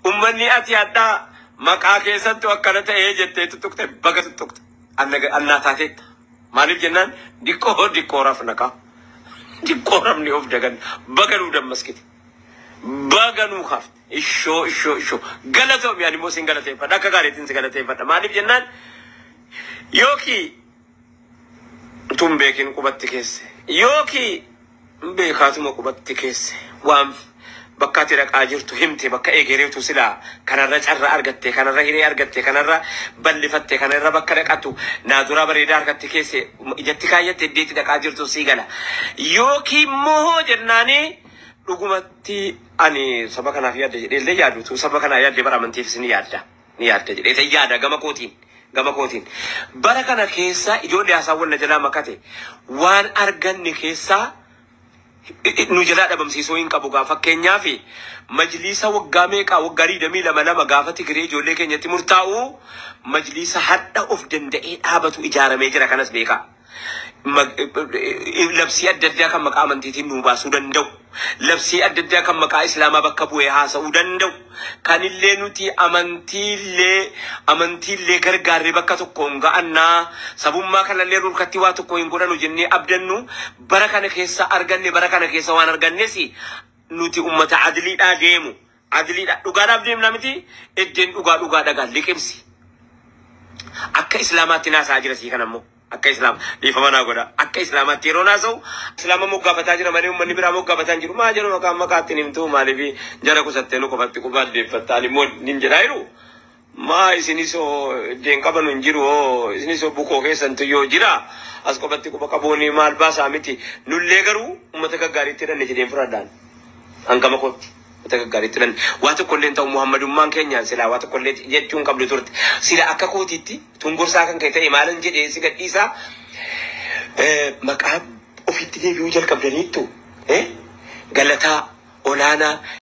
Uummanni ati addaa maqaa keessattu akkana ta'ee jettee tuttuqte baga tuttuqte. Annaa taateetta. Maaliif jennaan diqqoo diqqoo rafna kaa. Diqqoo rafni of dagan baga nuu dammaskite. Baga nuu kaafte. Ishoo ishoo ishoo galatoomi ani immoo sin galateeffadha akka gaariitiin si galateeffadha. Maaliif jennaan yookiin tun beekin qubatti keesse yookiin beekaatuma qubatti keesse waan bakka ati dhaqaa jirtu himte bakka eegereetu silaa kanarra carraa argatte kanarra hiree argatte kanarra bal'ifatte kanarra bakka dhaqatu naaduraa bareedaa argatte keesse ijatti kaayyatte iddeetti dhaqaa jirtu sii gala yookiin immoo jennaanii dhugumatti ani saba kanaaf yaadda jedhee illee yaadutu saba kanaa yaadde bara amantiifis ni yaadda jedhee ta'e yaada gama kootiin. Gama kootiin bara kana keessa ijoollee haasawwan na jalaa makate waan arganne keessaa nu jalaa dhabamsiisuu hin qabu gaa fakkeenyaaf majliisa waggaa meeqaa waggaa 22 gaafa Tigiree ijoollee keenyatti murtaa'u majliisa hadha of danda'ee dhaabatu ijaaramee jira kanas beekaa. Labsii adda addaa kan maqaa amantiitiin nu baasuu danda'u. Labsii adda addaa kan maqaa islaamaa bakka bu'ee haasa'uu danda'u. Kanillee nuti amantiillee gargaarree bakka tokkoon ga'annaa sabummaa kanallee rurkatti waa tokko hin godhanu jennee abdannu bara kana keessa arganne bara kana keessa waan argannes nuti ummata adiliidhaa deemu. Adiliidhaa dhugaadhaaf deemna miti eddeen dhugaa dhugaa dhagaa liqimsi. Akka islaamaatti naasaa jira sii kanammoo. Akka islaam dhiifama naa godha. Akka islaamaatti yeroo naasa'u islaama moggaafataa jira malee uummanni biraa moggaafataa hin jiru. Maa jedhu maqaan maqaatti himtuu maaliif jara qusattee nu qofatti qubaa deeffattaan immoo nin jedhaa jiru. Maa isinis hoo iddeen qabanu hin jiru hoo isinis hoo bukoo keessantu yoo jira as qofatti quba qabuun maal baasaa miti. Nullee garuu uummata gaggaariitti hidhanne jedheen fudhadhaan. Hangama kootti. Uummata gaggaariitti hidhanne. Waa tokkollee ta'u Muhammadummaan keenyaan silaa waa tokkollee jechuun qabdu turte. Sila akka kootiitti tungursaa kan kee ta'e maalan jedhee si gadhiisaa maqaa ofitti deebi'uu jalqabdaniittu galataa olaanaa.